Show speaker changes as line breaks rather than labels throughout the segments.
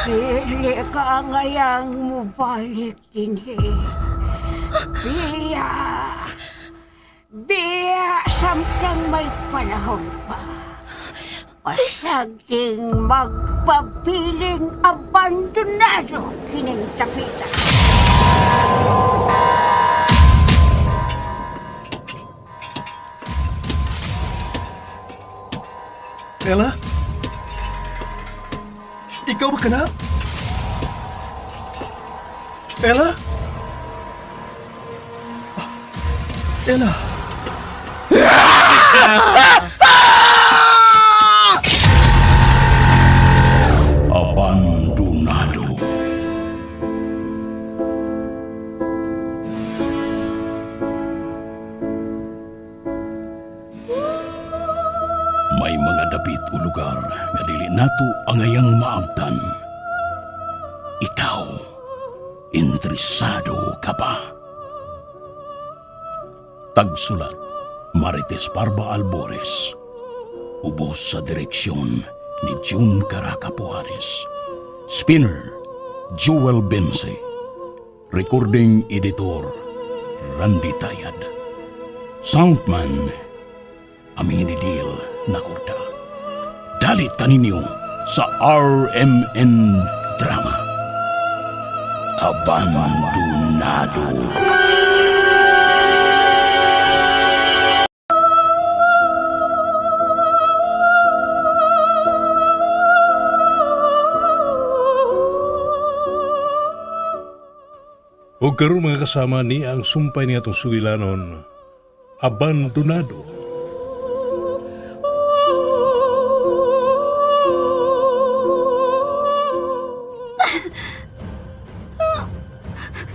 Dili ka ngayang mubalik dinhi. Biya! Biya samtang may panahon pa. Pasagding magpabiling abandonado kining dapita.
Ella? Ikaw ba ka na? Ella? Ah, Ella?
Abandonado. May mga dapit o lugar nga dili nato angayang maabtan. Ikaw, interesado ka ba? Tagsulat, Marites Parba Albores. Ubos sa direksyon ni June Caraca Pujares. Spinner, Joel Bense. Recording Editor, Randy Tayad. Soundman, Aminidil Nakorda. Dalit kaninyo sa RMN Drama. Abandonado.
O karon mga kasama ni ang sumpay ni atong sugilanon, Abandonado.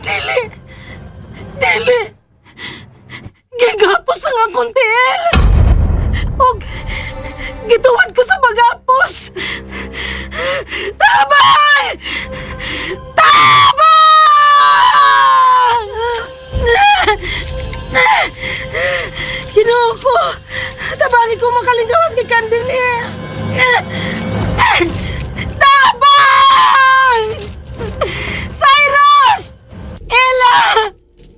Dili! Dili! Gigapos ang akong tiil! Og gituwad ko sa pagapos! Tabang! Tabang! Ginoo ko! Tabangi ko makalingawas kay Candeli! Tabang! Cyrus! Ella!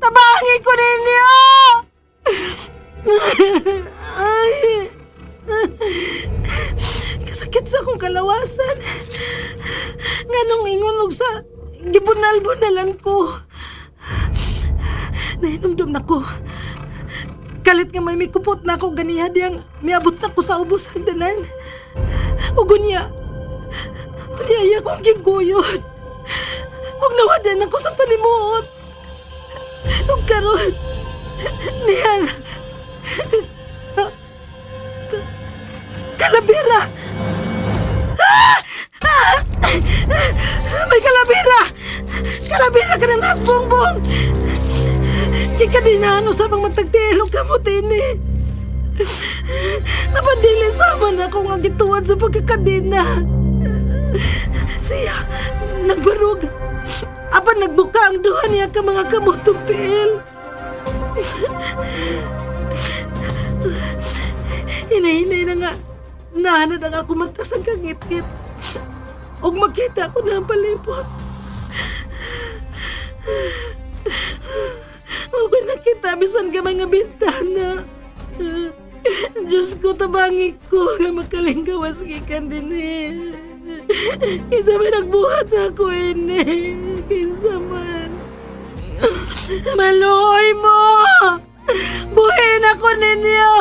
Tabangi ko ninyo! Ay! Kasakit sa akong kalawasan. Nganong ingon og sa gibunal-bunalan ko. Nahinumdum na ko. Kalit nga may mikupot na ako ganiha diyang miabot na ko sa ubos hagdanan. Ug unya, unya iya akong giguyon. Ug nawadan ako sa panimuot. Ug karon, niyan, kalabira! Ah! Ah! May kalabira! Kalabira ka na nas, bongbong! Di ka din na sa mga matagtiil og kamot ini. Napadili sama na ako nga gituwad sa pagkakadena. Siya, nagbarog. Apan nagbuka ang duha niya ka mga kamot ug tiil. Hinay-hinay na nga. Nahanad ang ako mata sa kangit-ngit. Ug makita ko na ang palibot. Okay nakita bisan gamay nga bintana. Diyos ko, tabangi ko nga makalinggawas gikan din eh. Kinsa may nagbuhat na ako ini. Kinsa man. Maluoy mo! Buhin ako ninyo!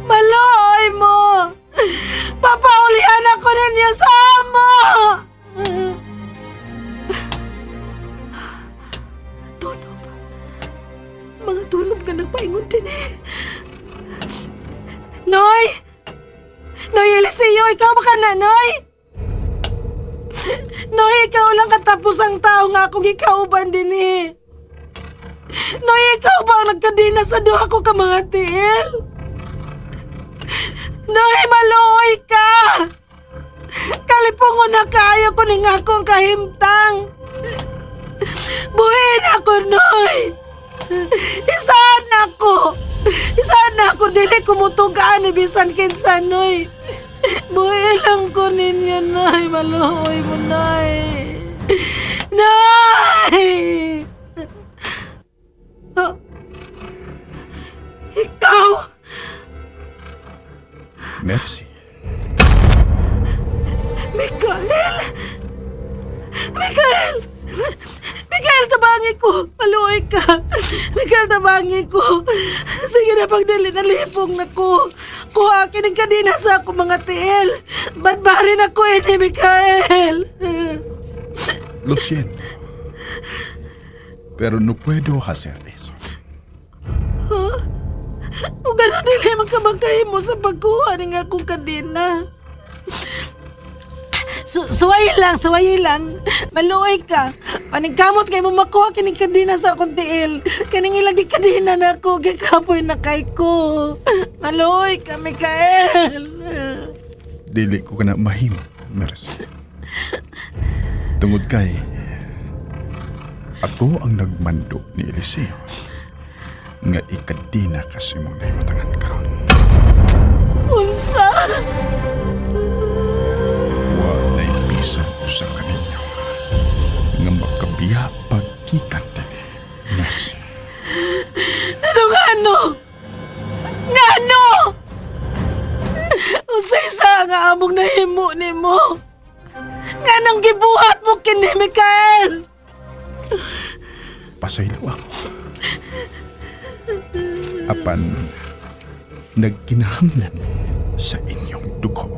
Maluoy mo! Papaulihan ako ninyo sa amo! Tunob. Mga tunob ka nagpaingon din eh. Noy! Noy Eliseo, ikaw ba ka na, Noy? Noy, ikaw lang katapos ang tao nga akong ikauban din eh. Noy, ikaw ba ang nagkadina sa duha ko ka mga tiil? Noy, maluoy ka! Kalipungon na kaayo ko ning akong kahimtang. Buhin ako, Noy! Isaan ako! Isaan ako, dili ko mutugaan ni bisan kinsa, Noy. Buhin lang ko ninyo, Noy. Maluoy mo, Nay. Nay! Ah, ikaw!
Mercy.
Mikael! Mikael! Mikael, tabangi ko! Maluoy ka! Mikael, tabangi ko! Sige na, pagdali, nalipong na ko. Kuha kining kadina sa ako mga tiil. Badbarin ako ini, Mikael!
Lo siento. Pero no puedo hacer eso.
Kung gano'n nila magkabangkay mo sa pagkuha ng akong kadena. Suwayin lang, suwayin lang. Maluoy ka. Paningkamot kay mo makuha kining kadena sa akong tiil. Kining ilagi kadena na ako, gikapoy na kay ko. Maluoy ka, Mikael.
Dili ko kana mahimo, Mercy. Tungod kay ako ang nagmando ni Eliseo nga ikadina kasi mong nahimatangan karon.
Unsa?
Wa na'y bisan usa kaninyo nga makabiya pagkikan dinhi, Mercy.
Ano nga ano? Nga ano? Unsay sa nga among nahimo nimo? Nga nang gibuhat mo kini, Mikael?
Pasaylo ako. Apan nagkinahanglan sa inyong dugo.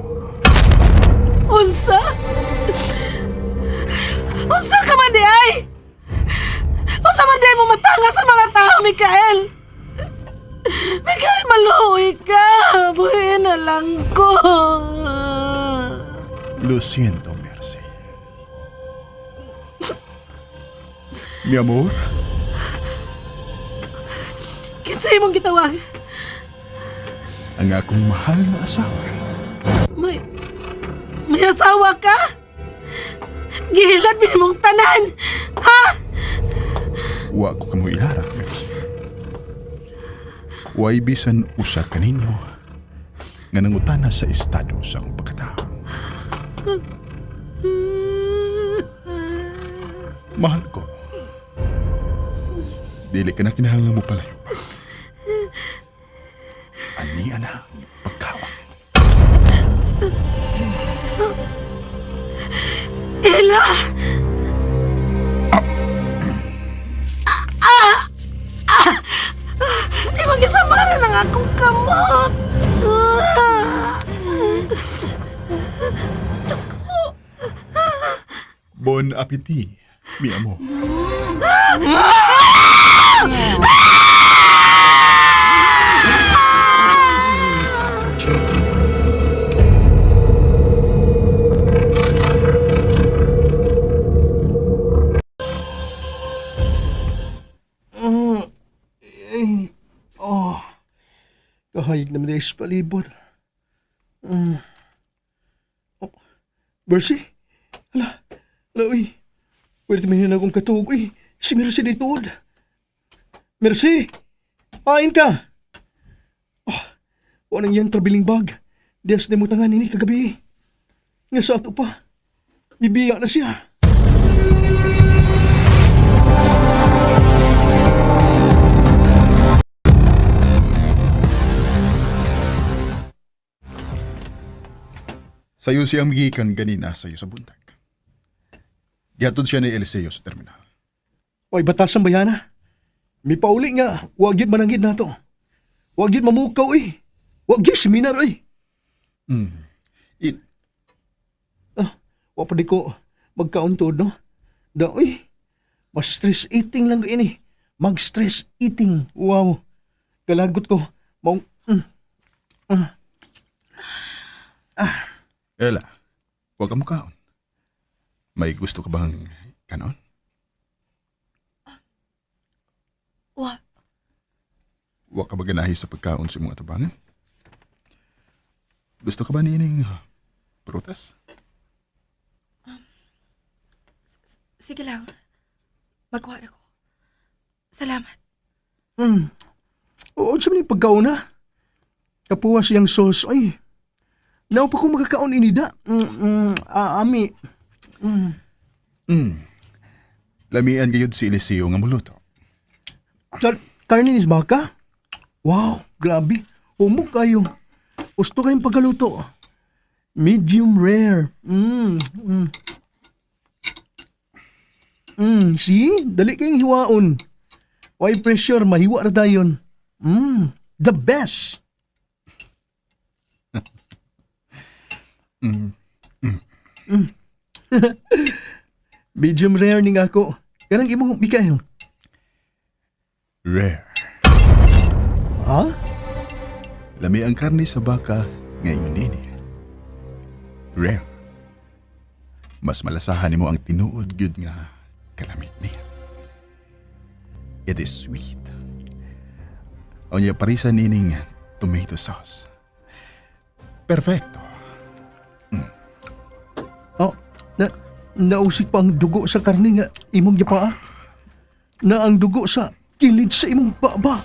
Unsa? Unsa ka man di ay? Unsa man di ay mo matanga sa mga tao, Mikael? Mikael, maluoy ka. Buhin na lang ko.
Lo siento, Mercy. Mi amor,
Kinsa imong gitawag?
ang akong mahal na asawa.
May asawa ka? Gihilad min mong tanan! Ha?
Wa ko kamo ilara, Mercy. Way bisan usa kaninyo nga nangutana sa estado sa akong pagkatao. Mahal ko. Dili ka na kinahanglan mo palayo pa. Ani ana ang pagkaon.
Ella! Ah! Ah! Ah! Di mag-isamaran ang akong kamot! Ah!
Bon appetit, mi amor.
Ay, oh. Kahayag naman na sa palibot. Oh, Mercy? Hala, hala, uy. Pwede may akong katuog, uy. Si Mercy dito. Mercy! Pain ka! Oh, walang yan traveling bag. Dias na mo tangan ini kagabi. Nga sa ato pa. Bibiya na siya.
Sayo siyang gikan ganina sayo sa buntag. Gihatod siya ni Eliseo sa terminal.
Oy, batasan bayana. Mi pauli nga, wag yun mananggid nato. Wag yun mamukaw eh. Wag yun seminar eh.
It,
Ah, wa pa di ko magkauntod, no? Da, uy, mas stress eating lang ko ini. Mag-stress eating. Wow. Kalagot ko. Maong,
Ella, wag ka mukaon. May gusto ka bang kanon?
Wa,
Wa ka ba ganahi sa pagkaon sa imong atubangan? Gusto ka ba niining prutas?
Sige lang. Magkuha na ko. Salamat.
Oo, sa mga pagkauna. Kapuha siyang sauce, ay. Nao pa ko magkakaon inida. Ami.
Lamian gayud si Eliseo nga muluto.
Karne is baka? Wow, grabe. Umok kayo. Gusto kayong pagkaluto. Medium rare. See? Dali kayong hiwaon. Why pressure, mahiwa ra dayon. The best. Medium rare ning ako. Kanang imo, Mikael.
Rare.
Ha?
Lami ang karne sa baka ngayon nini. Rare. Mas malasahan nimo ang tinuod gyud nga kalamit niya. It is sweet. Unya parisan nining tomato sauce. Perfecto.
Oh, nausik pa ang dugo sa karne nga imong gipaak. Na ang dugo sa kilid sa imong baba.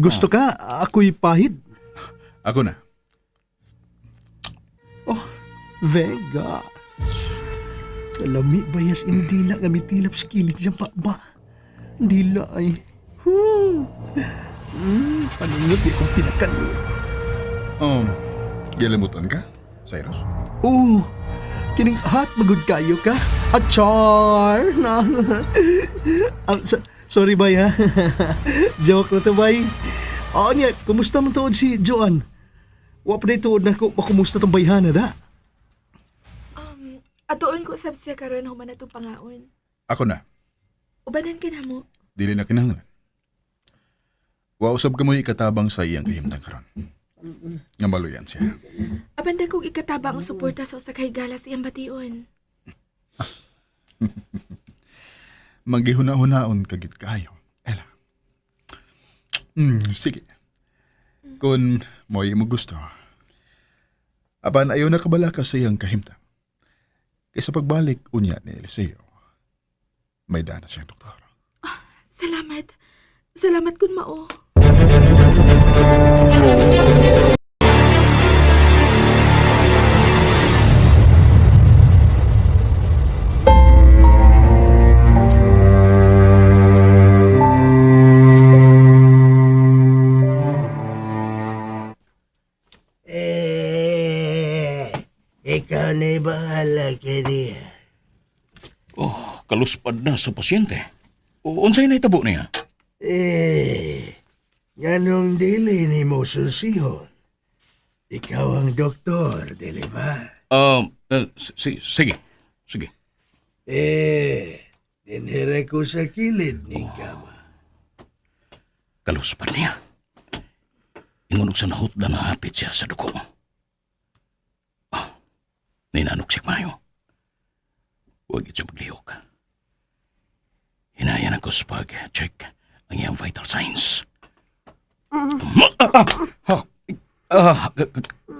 Gusto ka? Ako'y pahid.
Ako na.
Oh, Vega. Lami bayas indila nga mitilap sa kilid siyang baba. Dila ay. Whew. Paningot di kong pinakan.
Gilimutan ka, Cyrus?
Oh, kining hot magud kayo ka. Achar! Na. Sorry bay ha. Joke na to bay. Oo niya, kumusta man tuod si Joan? Wa pa tuod na ko makumusta tong bayhana da.
Atuon ko sab siya karon human na itong pangaon.
Ako na.
Ubanan ka na mo.
Dili na kinahanglan. Wa usab ka mo'y ikatabang sa iyang kahimtang karon. Nga maluyan siya.
Abanda kong ikataba ang suporta sa usa ka higala sa iyang bation.
Maghihuna-hunaon ka gid kayo. Ela. Sige. Kung mo'y mo gusto. Apan ayaw na kabala ka sa iyang kahimtang. Kaysa pagbalik unya ni Eliseo, may dana siyang doktor.
Salamat. Salamat kun mao.
Eh, ikaw na'y bahala, Kenny.
Oh, kaluspad na sa pasyente. O, unsay nahitabo niya?
Eh, nganong dili ni mo susihon? Ikaw ang doktor, dili ba?
Sige. Sige.
Eh, dinhira ko sa kilid ning kama.
Kaluspad niya. Ingon og sa nahutda na hapit siya sa dugo. Ah, ninanok siya mayo. Huwag ito maglihok. Hinayan ako sa pag-check ang iyang vital signs.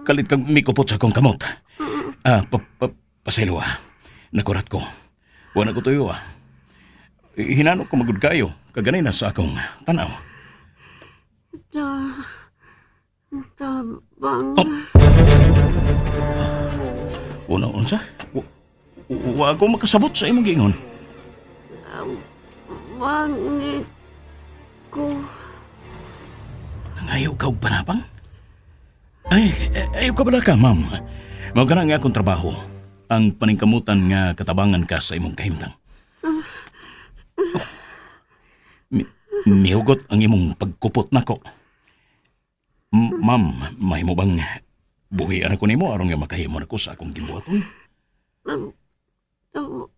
Kalit kang mikupot sa akong kamot. Pasaylo ah. Nakurat ko. Wala ko tuyo ah. Hinanok ko magud kayo. Kaganay na sa akong tanaw.
Tabang.
Una unsa? Wa ako makasabot sa imong giingon.
Bangit ko.
Nangayo ka og panapang? Ay, ayaw ka bala ka, ma'am. Mao ka na nga akong trabaho. Ang paningkamutan nga katabangan ka sa imong kahimtang. Oh. Mihugot ang imong pagkupot nako. Ma'am, mahimo bang buhian ako nimo aron nga makahimo nako sa akong gimbuhaton?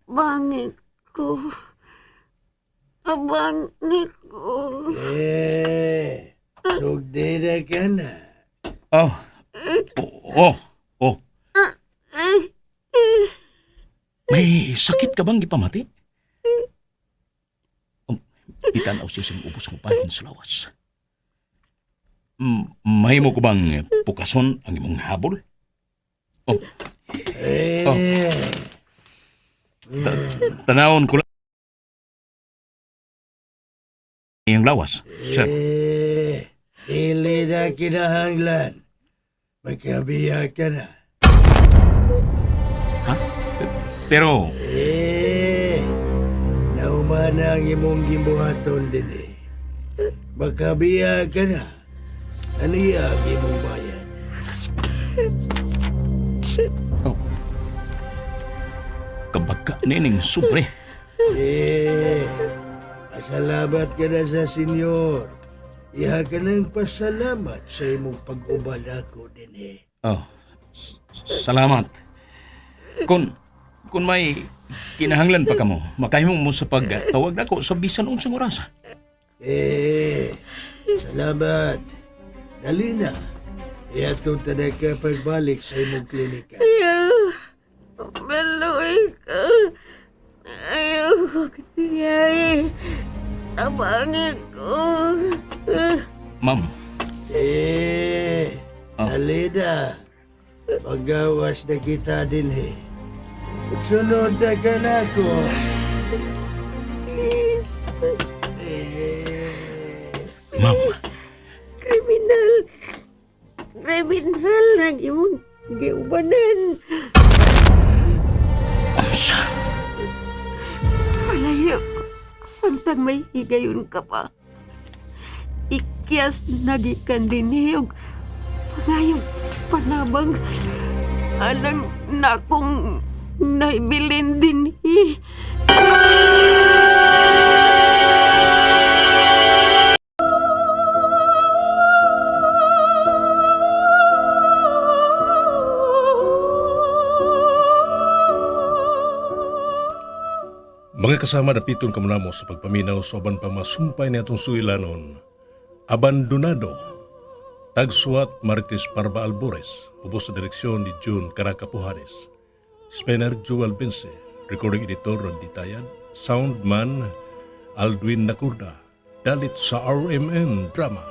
Bangit ko. Bangit ko.
Eh, sugdi na ka na.
Oh. Oh, oh. May sakit ka bang gipamati? Oh, itanaw siya siyang ubos ng pahin sa lawas. Mahimo ko bang pukason ang imong habol? Oh,
Eh,
Oh. Tanawon ko lang iyang lawas, sir.
Eh, dili na kinahanglan. Magkabiya ka na.
Ha? Pero,
Eh, nauma na ang imong gimbuhaton din eh. Makabiya ka na. Ano iya ang imong bayad?
Oh. Kabaga nining sobre.
Eh, pasalamat ka na sa senyor. Iha ka ng pasalamat sa imong pag-uban ako din eh.
Oh, salamat. Kung may kinahanglan pa kamo, makahimo mo sa pagtawag nako sa bisan unsang oras.
Eh, salamat. Dali na. Iatong tanan ka pagbalik sa imong klinika.
Ayaw. Maluwi ka. Ayaw ko kaya. Tabangin ko.
Ma'am,
Eh,
Oh.
dali na. Paggawas na kita din eh. Sunod na ka na ako.
Please.
Eh,
ma'am,
Kriminal. Kriminal ang imong giubanan.
unsa?
Palayo. Samtang may higayon ka pa. Ikyas nagikan din og pangayong panabang alang na kong naibilin din eh.
Mga kasama, dapiton kamunamo sa pagpaminaw sa uban pa masumpay ni atong sugilanon. Abandonado. Tagsuat Marites Parba Albores, ubos sa direksyon ni June Caracapujanes. Spencer Joel Vince, recording editor Randy Tayad, soundman Aldwin Nakurda, dalit sa RMN Drama.